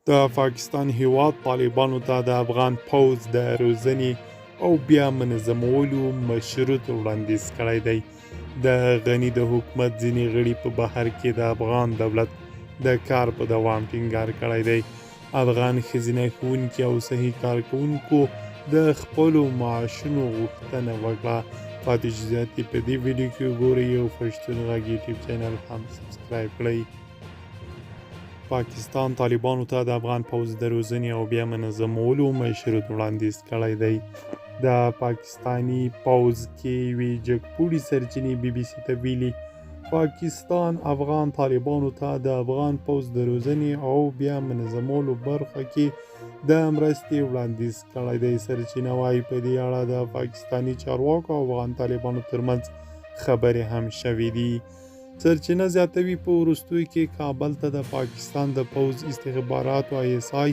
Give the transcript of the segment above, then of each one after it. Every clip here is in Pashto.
د پاکستان هیواد طالبانو ته د افغان پوځ د روزنې او بیا منظمولو مشروط وړاندیز کړی دی. د غني د حکومت ځینې غړي په بهر کې د افغان دولت د کار په دوام ټینګار کړی دی. افغان ښځینه ښوونکي او صحي کارکوونکو د خپلو معاشونو غوښتنه وکړه. پاتې جزئیات یې په دې ویډیو کې وګورئ او پښتون غږ یوټیوب چینل هم سبسکرایب کړئ. پاکستان طالبانو ته د افغان پوځ د روزنې او بیا منظمولو مشروط وړاندیز کړی دی. د پاکستاني پوځ کې یوې جګپوړي سرچینې بي بي سي ته ویلي، پاکستان افغان طالبانو ته د افغان پوځ د روزنې او بیا منظمولو برخه کې د مرستې وړاندیز کړی دی. سرچینه وايي، په دې اړه د پاکستاني چارواکو او افغان طالبانو ترمنځ خبرې هم شوې دي. سرچینه زیاتوي، په وروستیو کې کابل ته د پاکستان د پوځ استخباراتو آی اس آی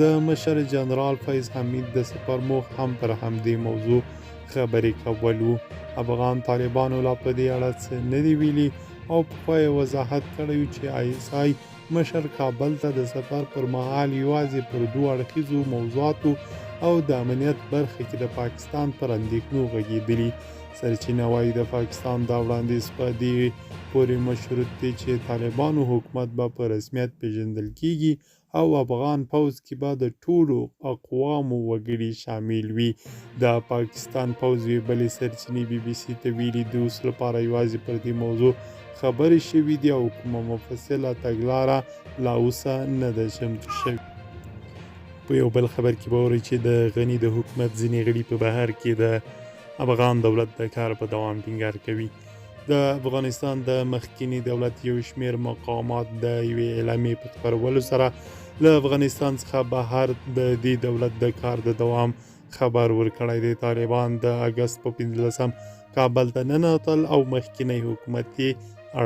د مشر جنرال فیض حمید د سفر موخه هم پر همدې موضوع خبرې کول وو. افغان طالبانو لا په دې اړه څه نه دي ویلي او پخوا یې وضاحت کړی و چې آی اس آی مشر کابل ته د سفر پر مهال یوازې پر دوو اړخیزو موضوعاتو او د امنیت برخه کې د پاکستان پر اندېښنو غږېدلي. سرچینه وايي، د پاکستان دا وړاندیز په دې پورې مشروط دی چې طالبانو حکومت به په رسمیت پېژندل کېږي او افغان پوځ کې به د ټولو اقوامو وګړي شامل وي. د پاکستان پوځ یوې بلې سرچینې بي بي سي ته ویلي، د اوس لپاره یوازې پر دې موضوع خبرې شوې دي او کومه مفصله تګلاره لا اوسه نه ده چمتو شوې. په یو بل خبر کې به اورئ چې د غني د حکومت ځینې غړي په بهر کې د افغان دولت د کار په دوام ټینګار کوي. د افغانستان د مخکینی دولت یو شمېر مقامات د یوې اعلامیې په خپرولو سره له افغانستان څخه بهر د دې دولت د کار د دوام خبر ورکړی دی. طالبان د اګست په 15 کابل ته ننوتل او مخکینی حکومت یې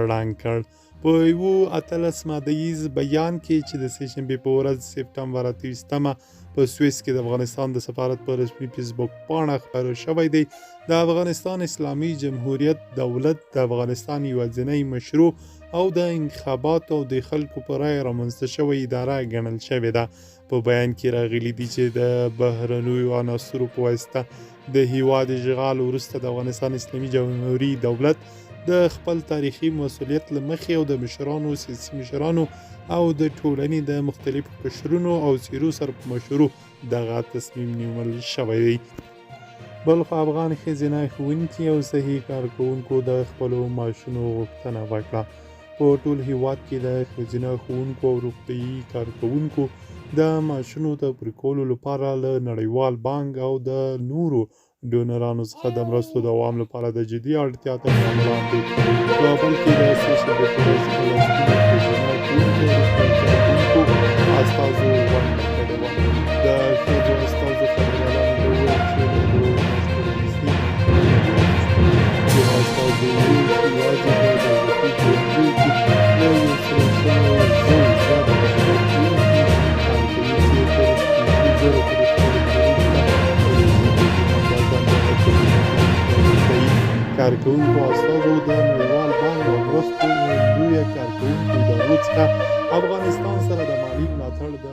ړنګ کړ. په یو 18 ماده ییز بیان کې چې د سې شنبې په ورځ سپټمبر 28مه په سویس کې د افغانستان د سفارت په رسمي فیسبوک پاڼه خپور شوی دی، د افغانستان اسلامي جمهوریت دولت د افغانستان یوازینی مشروع او د انتخاباتو او د خلکو په رایه رامنځته شوې اداره ګڼل شوې ده. په بیان کې راغلي دي چې د بهرنیو عناصرو په واسطه د هیواد اشغال وروسته د افغانستان اسلامي جمهوري دولت د خپل تاریخي مسولیت له مخې او د مشرانو، سیاسي مشرانو او د ټولنې د مختلفو قشرونو او څیرو سره په مشورو دغه تصمیم نیول شوی دی. بلخوا افغان ښځینه ښوونکي او صحي کارکوونکو د خپلو معاشونو غوښتنه وکړه. په ټول هیواد کې د ښځینه ښوونکو او روغتیايي کارکوونکو د معاشونو د پرې کولو لپاره له نړیوال بانک او د نورو ډونرانو څخه د مرستو دوام لپاره د جدي اړتیا تر نامه لاندې په کابل کې د سې شنبې په ورځ په لسګونو ښځینه ښوونکو او روغتیايي کارکوونکو استازو غونډه کړې وه. د ښځو استازو خبریالانو ته وویل چې له درو میاشتو راهیسې دغه استازو وویل چې یوازې په دولتي ښوونځیو کې له 120,000 زیات ښځینه ښوونکي کار کوي چې تر 60,000 پورې خپلو کورونو ته روزي بوځي. همداشان د ښځینه ښوونکو او روغتیايي کارکوونکو استازو د نړیوال بانک او مرستو لویه کارکوونکو ادارو څخه افغانستان سره د مالي ملاتړ د